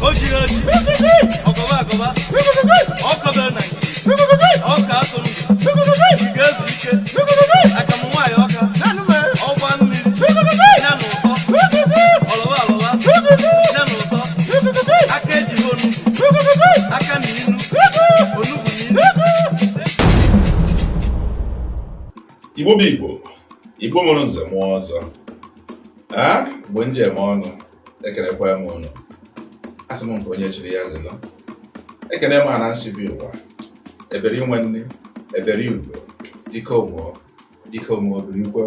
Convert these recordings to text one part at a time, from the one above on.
O jiri oji ọgọba agọba ọkọbere na ọka atụrụ ị ga-ezu ike akamụ nwaanyị ọka ọgba mmiri ya na ụtọ ọlọba alọba ya na ụtọ aka ejighị onugbu aka na inu onugbu na inu. Igbo bụ Igbo, Igbo mụrụ nze mụọ ọzọ, a Igbo m ji eme ọnụ, ekelekwa m unu. Asị m nke onye chiri ya zelo. Ekene m ana nsi bi ụwa ebere inwe nne ebere ugo ike omuo ike omuo birikwo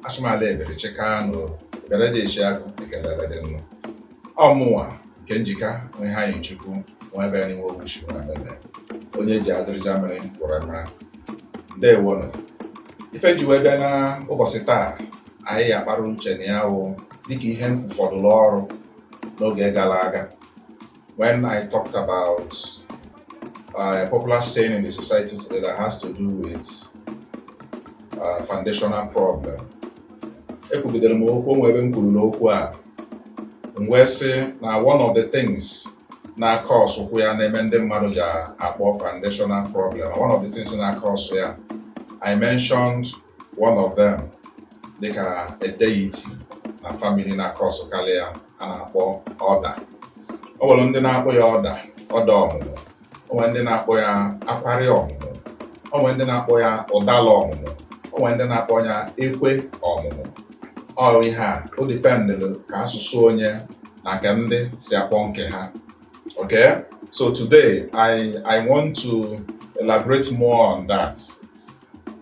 asụmala ebere chikanụ ebere dị echi agụ ekelele dị nnụ ọmụnwa nke njika nwe ha anyị chukwu nwa ebe n'ime ogbuchi nwa ebele onye ji adịrịja mere gwara mara. Ndewonụ. Ife ji wee bịa na ụbọchị taa anyị ya akpara uche na ya wụ dịka ihe m kwufọdụrụ ọrụ n'oge gara aga, when I talked about a popular saying in the society today that has to do with foundational problem. Ekwugidere m okwu onwe ebe m kwuru n'okwu a, m wee sị na one of the things na-acause kwa ya na-eme ndị mmadụ ji akpọ foundational problem, one of the things na-acause ya, I mentioned one of them dịka a deity na family na-acause karịa ya a na-akpọ ọda. O nwere ndị na-akpọ ya ọda ọda ọmụmụ, o nwere ndị na-akpọ ya akwarị ọmụmụ, o nwere ndị na-akpọ ya ụdala ọmụmụ, o nwere ndị na-akpọ ya ekwe ọmụmụ. Ọ ihe a o dependịrị ka asụsụ onye na nke ndị si akpọ nke ha. Okay, so today I want to elaborate more on that,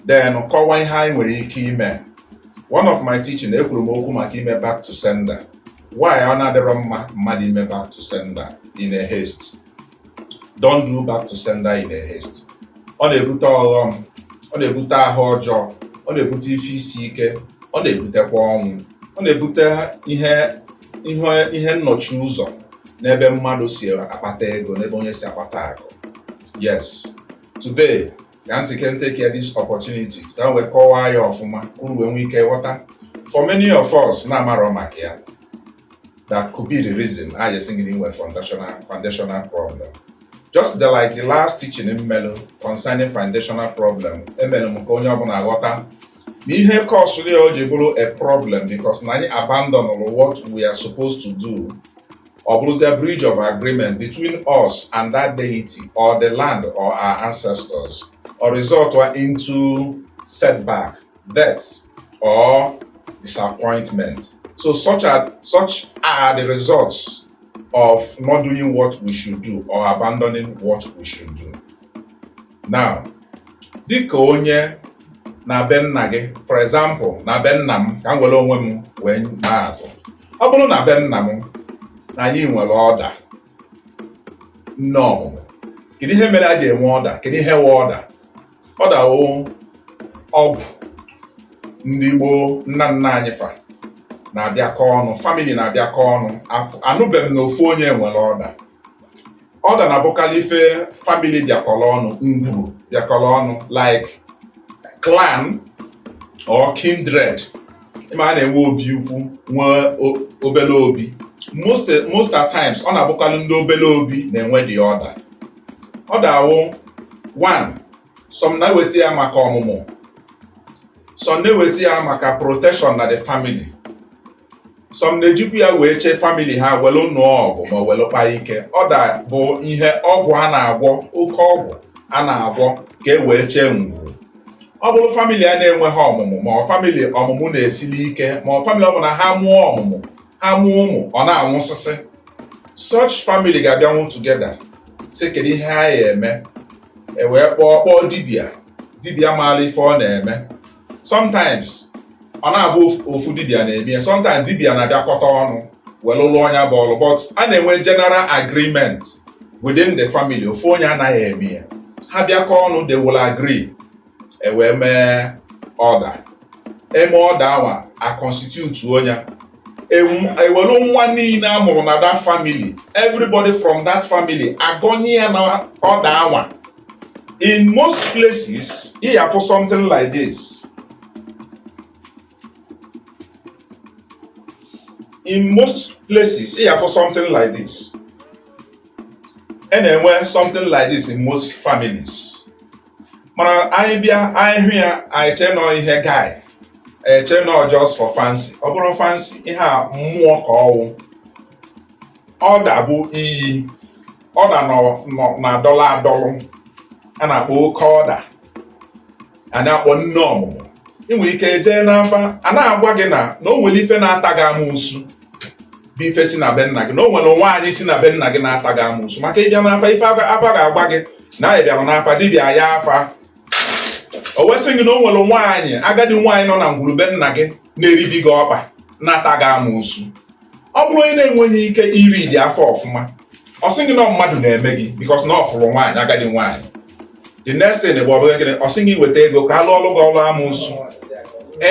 then kọwaa ihe anyị nwere ike ime. One of my teaching, ekwuru m okwu maka ime back to sender. Why ọ na-adịrọ mma mmadụ ime back to sender in a haste? Don't do back to sender in a haste. Ọ na-ebute ọghọm, ọ na-ebute ahụ ọjọọ, ọ na-ebute ife isi ike, ọ na-ebutekwa ọnwụ, ọ na-ebute ihe ihe ihe nnọchi ụzọ n'ebe mmadụ si akpata ego, n'ebe onye si akpata akụ. Yes, today ka m si can take this opportunity ka m wee kọwaa ya ọfụma, unu wee nwee ike ghọta. For many of us na-amarọ maka ya, that could be the reason I just thinking inwe foundational problem. Just like the last teaching m melụ concerning foundational problem, emere m ka onye ọbụla ghọta na ihe cause ya o ji bụrụ a problem, because na anyị abandon what we are supposed to do, ọ bụrụzie bridge of agreement between us and that deity or the land or our ancestors, or result into setback, death or disappointment. So such are the results of not doing what we should do or abandoning what we should do. Now, dịka onye na be nna gị, for example, na be nna m, ka m were onwe m wee maa atụ, ọ bụrụ na be nna m na anyị nwere ọda nne ọmụmụ, kedu ihe mere a ji enwe ọda? Kedu ihe wụ ọda? Ọda wụ ọgwụ ndị gboo, nna nna anyị fa na-abịakọ ọnụ, family na-abịakọ ọnụ. Anụbeghị m na ofu onye nwere ọda. Ọda na-abụkarị ife family bịakọrọ ọnụ, ngwuru bịakọrọ ọnụ, like clan or kindred. Ịma a na-enwe obi ukwu, nwee obere obi. Most at times, ọ na-abụkarị ndị obere obi na-enwe the ọda. Ọda awụ one, some na-eweta ya maka ọmụmụ, some na-eweta ya maka protection na the family, some na-ejikwa ya wee chee family ha welu nụọ ọgụ ma welu kpaa ike. Ọda bụ ihe ọgwụ a na-agwọ, oke ọgwụ a na-agwọ ka e wee chee ngwuru. Ọ bụrụ family a na-enweghị ọmụmụ, ma ọ family ọmụmụ na-esili ike, ma ọ family ọ bụ na ha mụọ ọmụmụ, ha mụọ ụmụ, ọ na-anwụsịsị, such family ga-abịanwu together sị kedu ihe ha ya eme, e wee kpọọ dibịa, dibịa maara ife ọ na-eme. Sometimes ọ na-abụ ofu dibịa na-eme ya, sometimes dibịa na-abịakọta ọnụ were lụọ ọnya bụ ọlụ, but a na-enwe general agreement within the family. Ofu onye anaghị eme ya. Ha bịakọ ọnụ, they will agree, e wee mee ọda. Eme ọda anwa, a constitute onye ewelu nwa niile a mụrụ na that family, everybody from that family agọnye ya na ọda anwa. In most places, ị ya afụ something like this. In most places, ị ya afụ something like this. E na-enwe something like this in most families, mana anyị bịa, anyị hụ ya, anyị chee nọ ihe guy, eche nọ just for fancy. Ọ bụrụ fancy, ihe a mmụọ ka ọwụ. Ọda bụ iyi, ọda nọ nọ na dọla adọlụ a na-akpọ oke ọda, a na-akpọ nne ọmụmụ. Ị nwere ike jee n'afa, a na-agwa gị na o nwere ife na-ata gị amụsụ, bụ ife si na be nna gị, na o nwere nwaanyị si na be nna gị na-ata gị amụsụ. Maka ịbịa n'afa, ife afa ga-agwa gị na ị bịara n'afa, dibịa ya afa o wesị gị na o nwere nwaanyị, agadi nwaanyị nọ na ngwurube nna gị na-eri di gị ọkpa, na-ata gị amụsụ. Ọ bụrụ onye na-enweghị ike iri dị afọ ọfụma, ọ sị gị na mmadụ na-eme gị because na ọ fụrụ nwaanyị, agadi nwaanyị. The next thing bụ, ọ bụrụ gịnị? Ọ sị gị weta ego ka alụ ọlụ gị ọlụ amụsụ.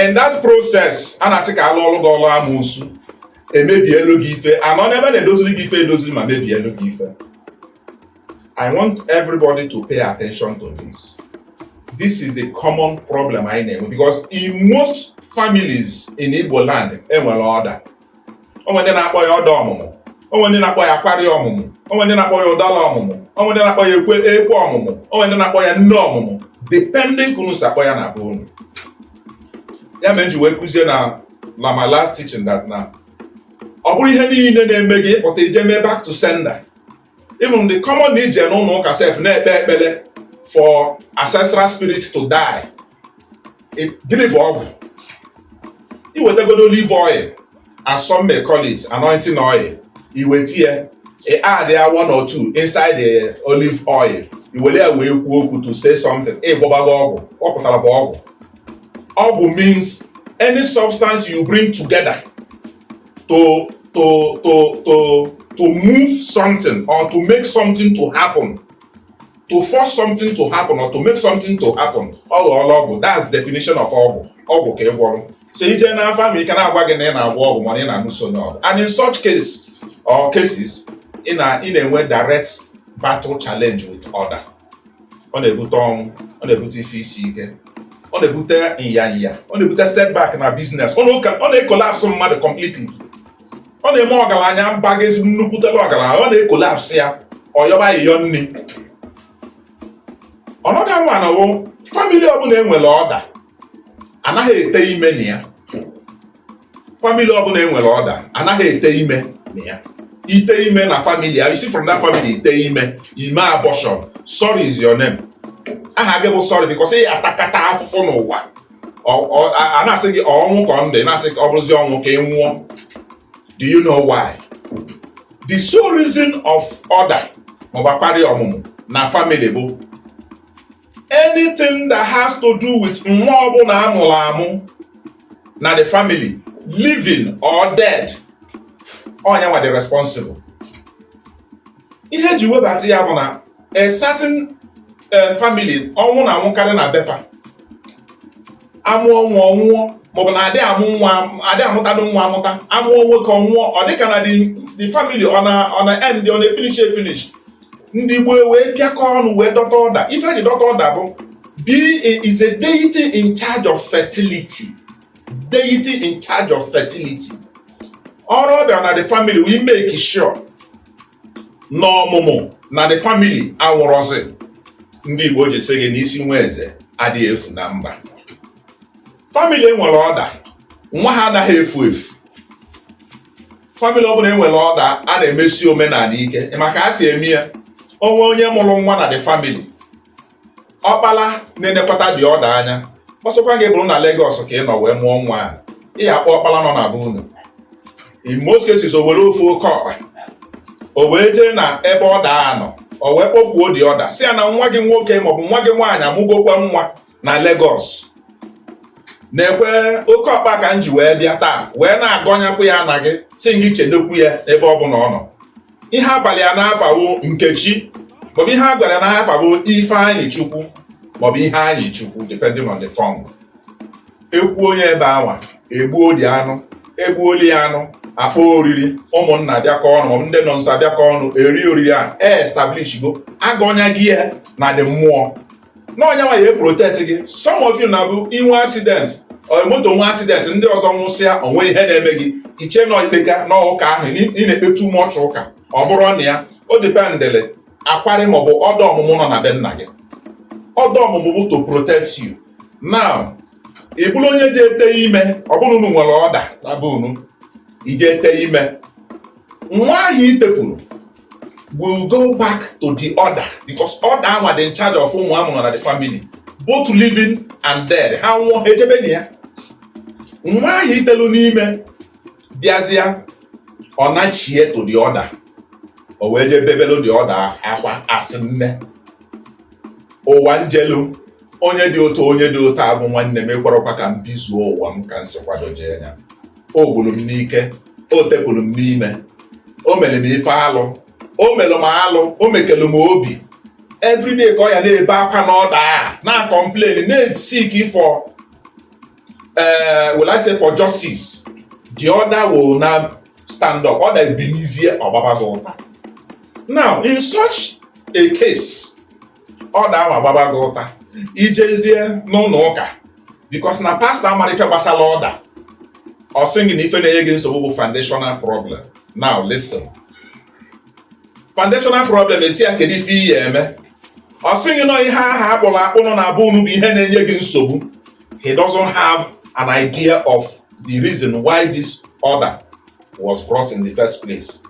In that process a na-asị ka alụ ọlụ gị ọlụ amụsụ, emebielu gị ife anọ n'ebe na-edoziri gị ife edoziri ma mebielu gị ife. I want everybody to pay attention to this. This is the common problem anyị na-enwe, because in most families in Igbo land enwere ọda. O nwere ndị na-akpọ ya ọda ọmụmụ, o nwere ndị na-akpọ ya akwari ọmụmụ, o nwere ndị na-akpọ ya ụdala ọmụmụ, o nwere ndị na-akpọ ya ekwe ekwe ọmụmụ, o nwere ndị na-akpọ ya nne ọmụmụ, depending ka unu si akpọ ya na be unu. Ya mere m ji wee kụzie na my last teaching that na ọ bụrụ ihe niile na-eme gị ịpụta ije mee back to sender. Even the common na ije n'ụlọ ụka sef na-ekpe ekpere for ancestral spirit to die. Gịnị bụ ọgwụ? Iwetagodo olive oil, as some may call it anointing oil, iweta ya, ị add ya one or two inside the olive oil, iwere ya wee kwuo okwu to say something, ịgbọbago ọgwụ. Ọ pụtara bụ ọgwụ. Ọgwụ means any substance you bring together to move something or to make something to happen, to force something to happen or to make something to happen. Ọ ghọọla ọgwụ. That's definition of ọgwụ. Ọgwụ ka ị gwọrọ. So ije n'afa ma ike na-agwa gị na ị na-agwọ ọgwụ, mana ị na-anụso onye ọgụ. And in such case or cases, ị na-enwe direct battle challenge with other. Ọ na-ebute ọnwụ, ọ na-ebute ife isi ike, ọ na-ebute nyanya, ọ na-ebute setback na business, ọ na-e collapse mmadụ completely. Ọ na-eme ọgaranya baga ezigbo nnukwutele ọgaranya, ọ na-e collapse ya, ọyọba ayịyọ nri. Ọnọdụ anwa na wo family ọbụla enwere ọda anaghị ete ime na ya. Family ọbụla enwere ọda anaghị ete ime na ya. Ite ime na family ya, you see, from that family ite ime, ime abortion, sorry is your name. Aha gị bụ sorry, because ị atakata afụfụ n'ụwa. A na-asị gị ọnwụ ka ọ ndụ, na-asị ka ọ bụrụzi ọnwụ ka ị nwụọ. Do you know why? The sole reason of order maọbụ akparị ọmụmụ na family bụ anything that has to do with nwa ọbụla amụrụ amụ na the family, living or dead, ọnya nwa dị responsible. Ihe eji webata ya bụ na a certain family, ọnwụ na-anwụkarị na befa. Amụọ nwa, ọnwụọ, maọbụ na adị amụ nwa, adị amụtadụ nwa amụta, amụọ nwoke, ọnwụọ. Ọ dịka na the family ọ na end, ọ na-e finish e finish. Ndị gboo wee bịakọ ọnụ wee dọta ọda. Ife eji dọta ọda bụ be is a deity in charge of fertility, deity in charge of fertility. Ọrụ ọ bịara na the family we make sure na ọmụmụ na the family anwụrọzi. Ndị Igbo ji sị gị na isi nwa eze adịghị efu na mba. Family enwere ọda, nwa ha anaghị efu efu. Family ọbụla enwere ọda, a na-emesi omenala ike maka a si eme ya. Onwe onye mụrụ nwa na the family, ọkpala na-enekwata dị ọda anya. Ọsọkwa gị bụrụ na Lagos ka ị nọ wee mụọ nwa a, ị ya akpọ ọkpala nọ na be unu. In most cases, o were ofe oke ọkpa, o wee jee na ebe ọda a nọ, o wee kpọkwuo dị ọda, si ya na nwa gị nwoke maọbụ nwa gị nwaanyị amụgokwa nwa na Lagos, na-ekwe oke ọkpa ka m ji wee bịa taa, wee na-agọnyekwu ya na gị, si gị chedokwu ya n'ebe ọ bụla ọ nọ. Ihe abalị a n'afa bụ Nkechi, maọbụ ihe a gwara n'afa bụ Ifeanyị Chukwu, maọbụ ihe anyị Chukwu, depending on the tongue. Ekwu onye ebe anwa egbuo dị anụ, egbuoli ya anụ, akpọ oriri, ụmụnna bịakọ ọnụ maọbụ ndị nọ nso abịakọ ọnụ, eri oriri a e establish go agọnya gị ya na dị mmụọ na onye nwa ya e protect gị. Some of you na-abụ inwe accident or moto nwe accident, ndị ọzọ nwụsịa, onwe ihe na-eme gị, iche nọ ikpeka n'ụka ahụ ị na-ekpe too much ụka. Ọ bụrụ na ya o dependịlị Akwari maọbụ ọda ọmụmụ nọ na be nna gị, ọda ọmụmụ bụ to protect you. Now, ị bụrụ onye ji ete ime, ọ bụrụ unu nwere ọda na be unu, ije ete ime, nwa ahụ itepụrụ will go back to the order, because order anwa dị in charge of ụmụ amụrụ na the family, both living and dead. Ha nwụọ, ha ejebe na ya. Nwa ahụ itelu n'ime bịazịa, ọ nachie to the order, o wee jee bebelu the order akwa, asị, "Nne ụwa njelu, onye dị otu, onye dị otu abụ nwanne m, ekwerọkwa ka m bizuo ụwa m ka m si kwado jee ya. O gburu m n'ike, o tepụrụ m n'ime, o mere m ife alụ, o mere m alụ, o mekelu m obi." Everyday ka ọ ya na-ebe akwa n'ọda a, na-complain, na-seek for will I say for justice. The order will now stand up. Order ebinizie, ọgbaba gị ụta. Now, in such a case, order ahụ agbaba gị ụta, ijezie n'ụlọ ụka, because na pastor amara ife gbasara order, ọ sị gị na ife na-enye gị nsogbu bụ foundational problem. Now listen, foundational problem, esi ya, kedu ife iyi eme? Ọ sị gị nọ ihe ahụ akpụrụ akpụ nọ na be unu bụ ihe na-enye gị nsogbu. He doesn't have an idea of the reason why this order was brought in the first place.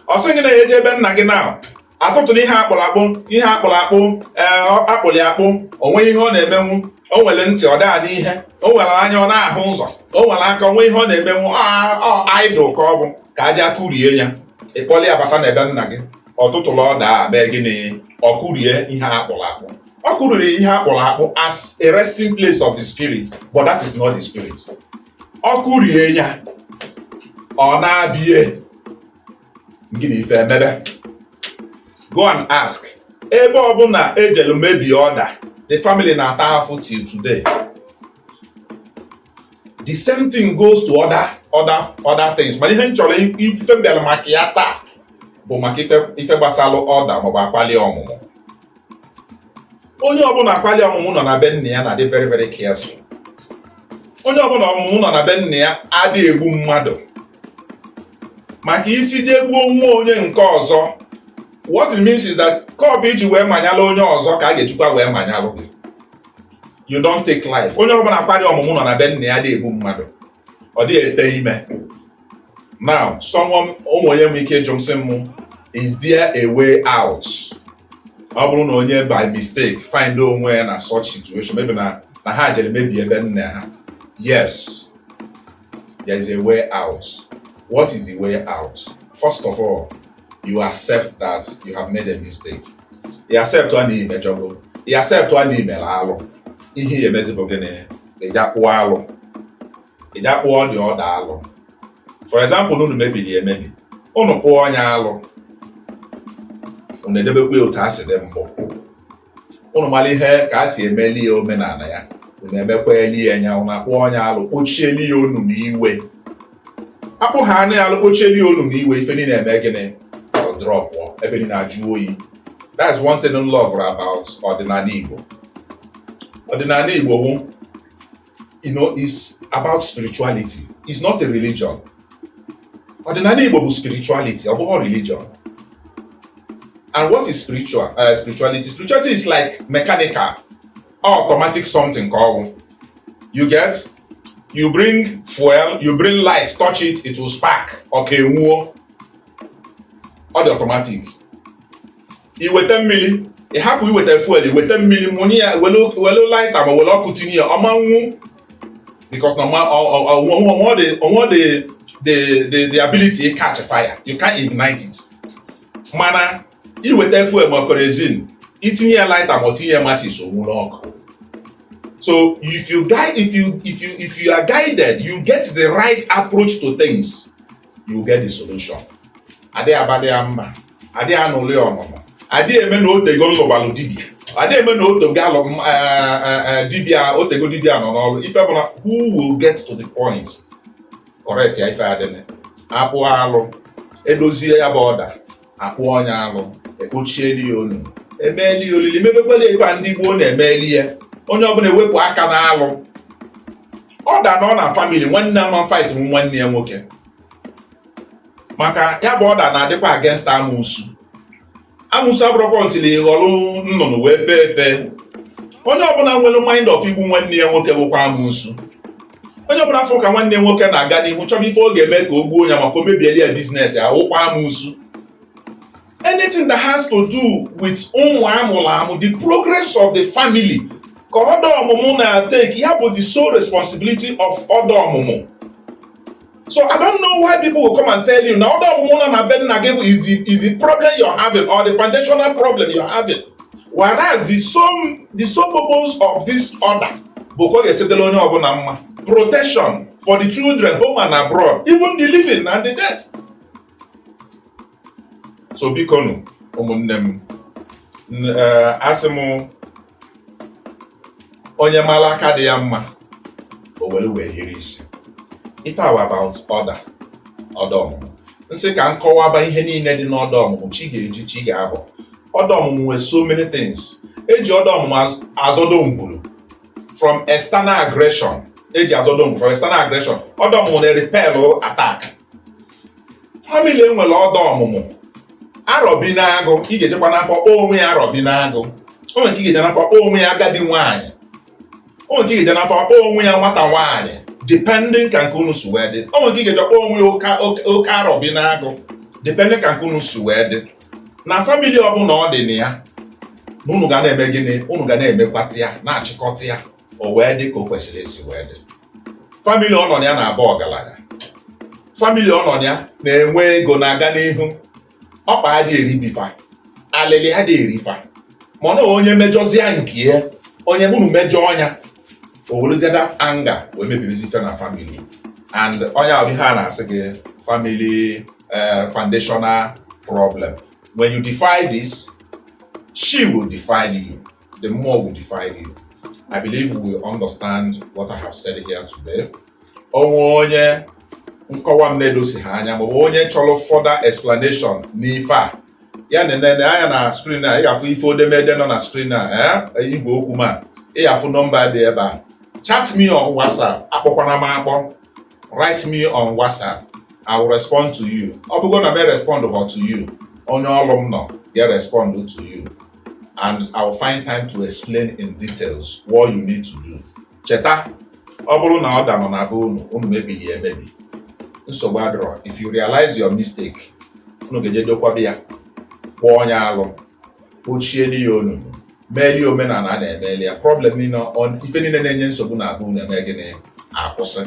Ọ sị gị na eje ebe nna gị na atụtụrụ ihe akpụrụ akpụ, ihe akpụrụ akpụ, ee, akpụrụ ya akpụ, o nweghị ihe ọ na-emenwu. O nwere ntị, ọ daa n'ihe. O nwere anya, ọ na-ahụ ụzọ. O nwere aka, o nweghị ihe ọ na-emenwu. Ọ idle ka ọ bụ, ka aja kụrie ya. Ịkpọli ya bata n'ebe nna gị, ọtụtụrụ ọ daa mee gịnị? Ọ kụrie ihe akpụrụ akpụ. Ọ kụriri ihe akpụrụ akpụ as a resting place of the spirit, but that is not the spirit. Ọ kụrie ya, ọ na-abịa gịnị? Ife emebe. Go and ask, ebe ọbụla ejelu mebie ọda, the family na-ata afụ till today. The same thing goes to other things, mana ihe m chọrọ, ife m bịara maka ya taa bụ maka ife gbasara ọda maọbụ akwali ọmụmụ. Onye ọbụla akwali ọmụmụ nọ na be nna ya na-adị very very careful. Onye ọbụla ọmụmụ nọ na be nna ya adịghị egbu mmadụ, maka isi jee gbuo nwa onye nke ọzọ, what it means is that cup iji wee manyalụ onye ọzọ ka a ga-ejikwa wee manyalụ gị. You don't take life. Onye ọbụla akwali ọmụmụ nọ na be nna ya adịghị egbu mmadụ, ọ dịghị ete ime. Now, someone, ụmụ onye nwere ike ịjụ m sị m, is there a way out? Ọ bụrụ na onye by mistake find onwe ya na such situation, maybe na ha jere mebie ebe nna ha. Yes, there is a way out. What is the way out? First of all, you accept that you have made a mistake. You accept na imejọgo. You accept na imere alụ. Ihe ya emezi bụ gịnị? Ị ga kpụọ alụ, ị ga kpụọ dị ọda alụ. For example, unu mebiri emebi, unu kpụọ onye alụ, unu edebekwa ya otu a si dị mbụ. Unu mara ihe ka a si emeli ya, omenala ya, unu emekweli ya nya. Unu akpụọ onye alụ, kpochieli ya onu n'iwe. Akpụ ha anụ ya alụ, kpochieli ya onu n'iwe, ife niile eme gịnị? Ọ dropụọ, ebe niile ajụ oyi. That's one thing m love about ọdịnala Igbo. Ọdịnala Igbo bụ is about spirituality. It's not a religion. Ọdịnala Igbo bụ spirituality, ọ bụghị religion. And what is spiritual spirituality? Spirituality is like mechanical automatic something ka ọ bụ. You get, you bring fuel, you bring light, touch it, it will spark, ọ ka enwuo. Ọ dị automatic. Iweta mmiri, ị hapụ iweta fuel, iweta mmiri, mụnye ya, welu lighter ma were ọkụ tinye ya, ọma nwu, because na onwe the ability catch fire. You can't ignite it. Mana iweta fuel ma kerosene, itinye ya lighter ma ọ tinye ya matches, o nwuru ọkụ. So if you guide if you if you if you are guided, you get the right approach to things, you get the solution. Adịghị abalị ya mba, adịghị anụlị ọnụnụ, adịghị eme na otego nlụbalụ dibịa, adịghị eme na otego alụ dibịa, otego dibịa nọ n'ọrụ. Ife bụ na who will get to the point, correct ya. Ife adịghị akpụ alụ, edozie ya bụ ọda, akpụ onye alụ, ekpochieli ya onu, emeeli ya olili, mebekweli ife a ndị gboo na-emeli ya. Onye ọbụla ewepụ aka n'alụ ọda nọ na family. Nwanne ama fight m nwanne ya nwoke, maka ya bụ ọda na-adịkwa against amoosu. Amụsụ abụrụkwa ntili ghọrọ nnụnụ wee fee efe. Onye ọbụla nwere mind of igbu nwanne ya nwoke bụkwa amụsụ. Onye ọbụla afọ ka nwanne ya nwoke na-aga n'ihu, chọba ife ọ ga-eme ka o gbuo ya maka o mebieli ya business ya, wụkwa amụsụ. Anything that has to do with ụmụ amụrụ amụ, the progress of the family, ka ọdọ ọmụmụ na-take ya bụ the sole responsibility of ọdọ ọmụmụ. So I don't know why people will come and tell you na ọdọ ọmụmụ nọ na be nna gị is the problem you're having or the foundational problem you're having, whereas the sole purpose of this order bụ ka ọ ga-esetela onye ọbụla mma, protection for the children home and abroad, even the living and the dead. So biko nụ, ụmụnne m, asị m, onye mara aka dị ya mma, o were wee hiri isi. Ife awa about order, ọdọ ọmụmụ, nsị ka m kọwaba ihe niile dị n'ọdọ ọmụmụ, chi ga-eji, chi ga-abọ. Ọdọ ọmụmụ nwere so many things. Eji ọdọ ọmụmụ azọdo ngwuru from external aggression. Eji azọdo ngwuru from external aggression. Ọdọ ọmụmụ na-repel attack. Family enwere ọdọ ọmụmụ, arọbi n'agụ, ị ga-ejekwa n'afọ kpọọ onwe ya arọbi n'agụ. O nwere nke ị ga-eje n'afọ kpọọ onwe ya agadi nwaanyị. O nwere nke ị ga-eje n'afọ kpọọ onwe ya nwata nwaanyị, depending ka nke unu si wee dị. O nwere nke ị ga-eje kpọọ onwe ya oke arọbi n'agụ, depending ka nke unu si wee dị. Na family ọbụla ọ dị na ya na unu ga na-eme gịnị? Unu ga na-emekwata ya, na-achịkọta ya, o wee dị ka o kwesịrị isi wee dị. Family ọ nọ na ya na-aba ọgaranya, family ọ nọ na ya na-enwe ego, na-aga n'ihu. Ọkpa adịghị eribifa, alịlị adịghị erifa. Mana onye mejọzie nke ya, onye unu mejọọ ya, o werezie that anger wee mebibizi ife na family. And onye ahụ, ihe a na-asị gị, family foundational problem, when you defy this, she will defy you, the more will defy you. I believe we will understand what I have said here today. Onwe onye nkọwa m na-edosi ha anya, maọbụ onye chọrọ further explanation n'ife a, ya na-enene anya na screen a, ị ga-afụ ife odemede nọ na screen a, igwe okwu m a, ị ga-afụ nọmba dị ebe a. Chat me on WhatsApp. Akpọkwana m akpọ. Write me on WhatsApp, I will respond to you. Ọ bụgo na m respond họ to you, onye ọrụ m nọ ga-respond to you, and I will find time to explain in details what you need to do. Cheta, ọ bụrụ na ọ da nọ na be unu, unu mebiri ya emebi, nsogbu adịrọ. If you realize your mistake, unu ga-eje dokwaba ya, kwụọ onye alụ, kpochieli ya onunu, meeli omenala a na-emeli ya. Problem niile, ife niile na-enye nsogbu na abụ unu eme gịnị? Akwụsị.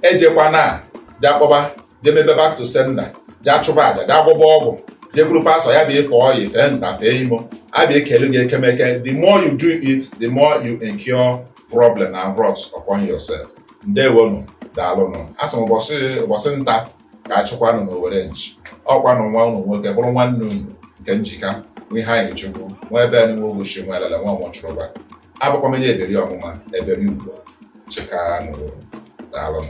Ejekwana jee akpọba, jee mebe back to sender, jee achụba aja, jee agwọba ọgwụ, jee buru pastor ya bịa efe ọya, fee nta, fee imo, abịa ekele gị ekemeke. The more you do it, the more you incur problem and wrath upon yourself. Ndewonu, daalụnụ. Asị m, ụbọchị nta ka achụkwanụ n'Owere nchi. Ọkwanụ nwa unu nwoke, bụrụ nwanne unu nke njika nwa ihe anyị chukwu nwa ebe nwa oguchi, nwa elele, nwa ọmụchụrụba. Abụkwa m onye eberi ọmụma, eberi ugo chikanụ. Daalụnụ.